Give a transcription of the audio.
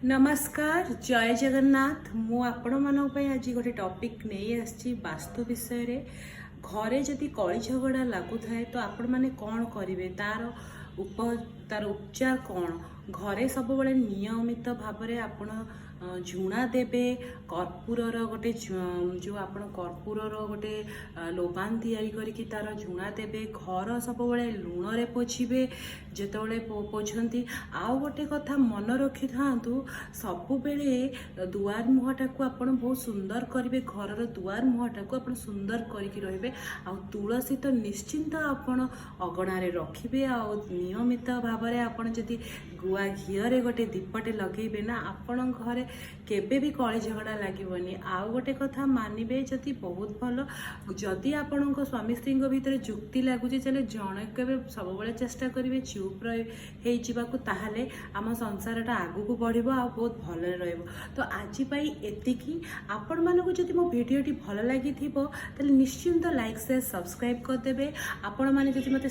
ନମସ୍କାର, ଜୟ ଜଗନ୍ନାଥ। ମୁଁ ଆପଣମାନଙ୍କ ପାଇଁ ଆଜି ଗୋଟେ ଟପିକ୍ ନେଇ ଆସିଛି ବାସ୍ତୁ ବିଷୟରେ। ଘରେ ଯଦି କଳି ଝଗଡ଼ା ଲାଗୁଥାଏ, ତ ଆପଣମାନେ କ'ଣ କରିବେ, ତାର ଉପଚାର କ'ଣ? ଘରେ ସବୁବେଳେ ନିୟମିତ ଭାବରେ ଆପଣ ଝୁଣା ଦେବେ। କର୍ପୂରର ଗୋଟେ ଯେଉଁ ଆପଣ କର୍ପୂରର ଗୋଟେ ଲୋବାନ ତିଆରି କରିକି ତାର ଝୁଣା ଦେବେ। ଘର ସବୁବେଳେ ଲୁଣରେ ପୋଛିବେ ଯେତେବେଳେ ପୋଛନ୍ତି। ଆଉ ଗୋଟେ କଥା ମନେ ରଖିଥାନ୍ତୁ, ସବୁବେଳେ ଦୁଆର ମୁହଁଟାକୁ ଆପଣ ବହୁତ ସୁନ୍ଦର କରିବେ। ଘରର ଦୁଆର ମୁହଁଟାକୁ ଆପଣ ସୁନ୍ଦର କରିକି ରହିବେ। ଆଉ ତୁଳସୀ ତ ନିଶ୍ଚିନ୍ତ ଆପଣ ଅଗଣାରେ ରଖିବେ। ଆଉ ନିୟମିତ ଭାବରେ ଆପଣ ଯଦି ଗୁଆ ଘିଅରେ ଗୋଟେ ଦୀପଟେ ଲଗେଇବେ ନା, ଆପଣଙ୍କ ଘରେ କେବେ ବି କଳି ଝଗଡ଼ା ଲାଗିବନି। ଆଉ ଗୋଟେ କଥା ମାନିବେ ଯଦି ବହୁତ ଭଲ। ଯଦି ଆପଣଙ୍କ ସ୍ୱାମୀ ସ୍ତ୍ରୀଙ୍କ ଭିତରେ ଯୁକ୍ତି ଲାଗୁଛି, ତାହେଲେ ଜଣେ କେବେ ସବୁବେଳେ ଚେଷ୍ଟା କରିବେ ଚୁପ୍ ରହି ହେଇଯିବାକୁ। ତାହେଲେ ଆମ ସଂସାରଟା ଆଗକୁ ବଢ଼ିବ ଆଉ ବହୁତ ଭଲରେ ରହିବ। ତ ଆଜି ପାଇଁ ଏତିକି। ଆପଣମାନଙ୍କୁ ଯଦି ମୋ ଭିଡ଼ିଓଟି ଭଲ ଲାଗିଥିବ, ତାହେଲେ ନିଶ୍ଚିନ୍ତ ଲାଇକ୍, ସେୟାର, ସବସ୍କ୍ରାଇବ୍ କରିଦେବେ। ଆପଣମାନେ ଯଦି ମୋତେ